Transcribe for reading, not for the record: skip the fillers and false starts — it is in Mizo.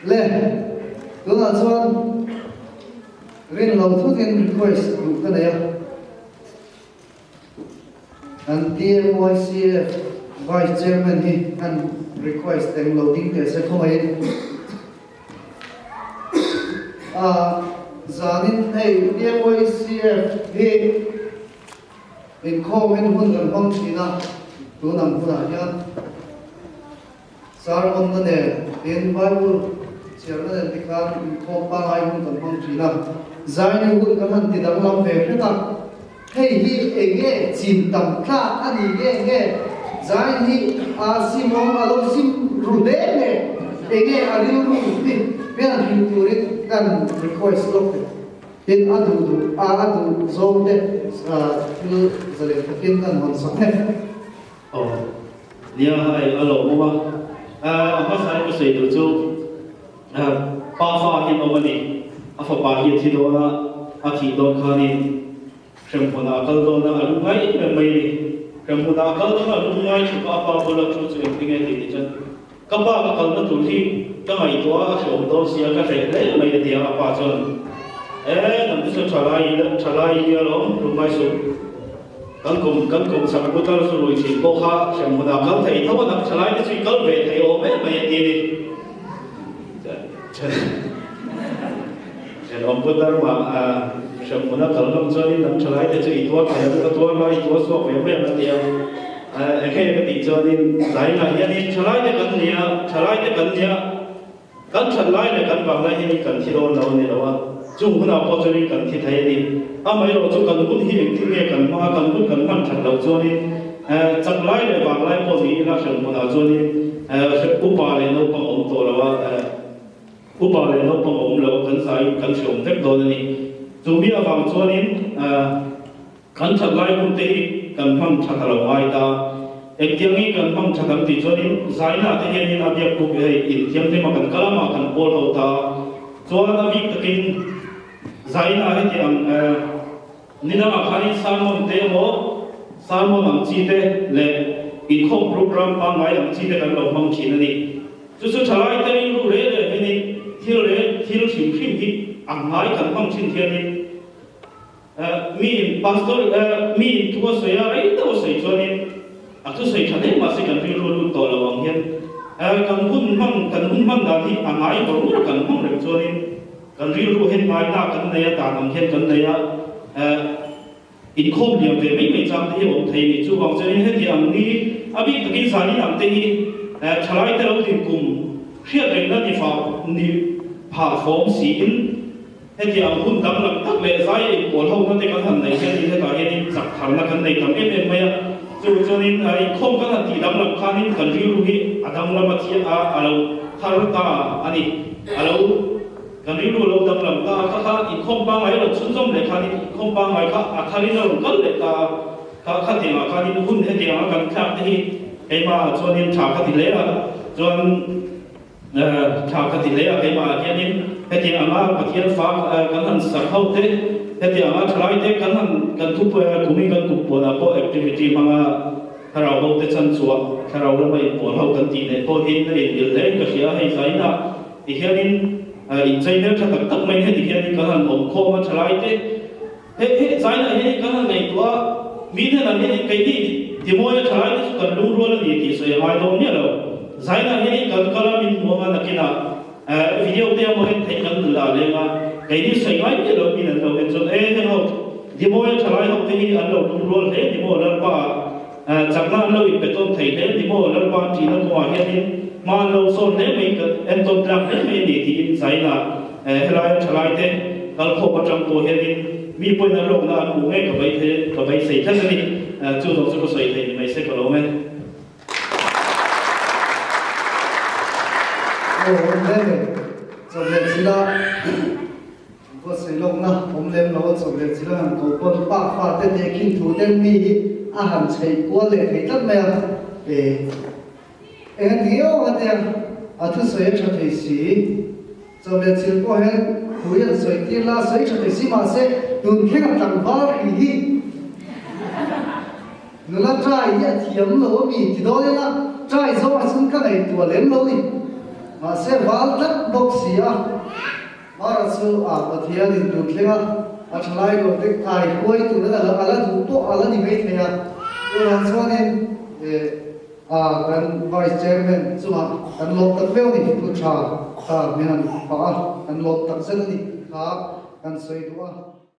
Le, tunah chuan rin lo thutin request duh ka nei a. Kan TMYCF Vice Chairman hi kan request eng lo ding teh se khawngaihin. A zanin hei TMYCF hi inkhawmin hun kan hmang thin a, tun ang hunah hian sermon na nen tin Bible chhiarna nen tikhan inkhawm pangai hun kan hmang thin a, zaini hun kan han ti danglam ve hret a, hei hi eng nge chin tam tlak a ni nge nge zain hi a simawm a lo sim ru hle nge eng nge a rilru hi hmel hrilh turin kan request lawk teh. Tin, a duh duh a, a duh zawng te thil zalen takin kan hawn sak hnep. Aw, nia hei a lawmawm a, a hmasa in ka sawi duh chu pa fa hian awm a ni, a fapa hi a thi dawn a, a thih dawn khanin hremhmunah a kal dawn a, a lu ngai em em mai a ni, hremhmunah a kal dawn a, a lu ngai thup a, a pa bula thu chu engtin nge tih ni chuan Ka pa ka kalna tur hi ka ngaihtuah a, a hrehawm dawn sia, ka hreh hle mai a ti a, a pa chuan, E, nang te chu thalai i la, thalai i nia lawm, lungngai suh. Kan kum, kan kum chak putar chu rui thin pawh kha hrem hunah kal thei tho a, nang thalai te chu i kal ve thei awm em mai a ti a ni. Ṭhenawm putar mah hrem huna kal ngam chuanin nang thalai te chu i tuar thei a, ka tuar lai i tuar chhuak ve mai ang a ti a. Eng nge ka tih chuanin zainah hianin thalai te kan nia, thalai te kan nia, kan that lai leh kan vang lai hianin kan thi dawn lo a ni lo a, chung hunah pawh chuanin kan thi thei a ni. Amaherawh chu kan hun hi engtin nge kan hmang a, kan hun kan hman that loh chuanin chak lai leh vang lai pawh ni ila hrem hunah chuanin upa leh naupang awm tawh lo a, Upa leh naupang a awm lo, kan zai kan hre awm vek dawn a ni. Chu mi avang chuanin kan that lai hun te hi kan hman that a lo ngai ta. Engtiangin kan hman that ang tih chuanin zaina te hianin a biak buk hei inthianghlim a kan kal a mah kan pawl ho ta. Chuan a bik takin zaina heti ang ni dangah khanin sermon te emaw sermon ang chi te leh inkhawm program pangngai ang chi te kan lo hmang thin a ni. Chu chu thalai te rilru reh reh hianin thil reh thil hrim hrim hi a ngai kan hmang thin hianin miin pastor miin thu a sawi a rei deuh a sawi chuanin a thusawi tha hle mahse kan rilru lut tawh lo ang hian kan hun hmang kan hun hman dan hi a ngai bawr bawr kan hmang reng chuanin kan rilru hian ngaina kan nei a dan ang hian kan nei a. Inkhawm liam ve mai mai chang te hi awm thei a ni. Chuvang chuanin heti ang ni a bik takin zanin ang te hi thalai te lo din kum hriat rengna ni fa ni phah fawm siin heti ang hun danglam tak leh zai a inpawl ho na te kan han nei hianin hetah hianin chak tharna kan nei tam em em mai a. Chu chuanin inkhawm kan han tih danglam khanin kan rilru hi a danglam a thi a a lo thar ta a ni. A lo. Kan rilru lo danglam ta a, kha kha inkhawm pangngai a rawn chhunzawm leh khanin inkhawm pangngai kha a tharin a rawn kal leh ta a, kha khatiangah khanin hun hetianga kan thlak te hi keimahah chuanin tha ka ti hle a, chuan tha ka ti hle a keimahah hianin hetiang anga Pathian fa kan han sak ho te, hetiang anga thalai te kan han kan thu kumin kan kum puanah pawh activity hmanga thlarau ho te chan chhuah thlarau lama inpuan ho kan tih leh pawh hi a inmil hle in ka hria a, hei zainah Ti hianin inchei hmel tha tak tak mai heti hianin kan han awm khawm a thalai te. He he China hianin kan han ngaihtuah a, mi hnenah hianin keini Timoia thalai te chu kan lungrual a ni tih sawi a ngai dawn miah lo. China hianin kan kal a min hmu anga nakinah video te emaw en theih kan la leng a, keini sawi ngai miah lo min an lo en chuan e heng ho Timoia thalai ho te hi an lo lungrual hle ni maw Lalpa Chakna an lo inpetawn thei hle ni maw? Lalpa an ṭihna kawngah hianin hma an lo sawn hle mai, ka entawn tlak hle mai a ni tiin China helaia ṭhalaite kalkhawm aṭang pawh hianin mi pawhin an lawkna an hmuh ngei ka beithei ka beisei tlat a ni. Chu zawng chu ka sawi thei ni mai se ka lawm e. Aw awm hle mai, chawhmeh chila. Buatsaih lawkna awm lem lo a chawp leh chil a han koh pawn pa fa te tehkhin thu ten mi hi a han chheih kual leh thei tlat mai a, e eng a ti ngeuh a tia a thusawi a tha thei si. Chawp leh chil pawh hian thu hi an sawi tir la a sawi tha thei si mahse tun thleng a tlangval ri hi nula try hi a thiam lo a mi ti dawn ila try zawngah chuan ka ngaihtuah lem lo ni. Mahse val tlat bawk si a. Mara chu a Pathianin tun thleng a, a thalai rual te kai huai tur a la ala duh pawh ala ni mai thei a. Tunah chuanin a kan Vice Chairman chungah kan lawm tak viau a ni. Thu tha kha min han pah a, kan lawm tak zet a ni tih kha kan sawi duh a.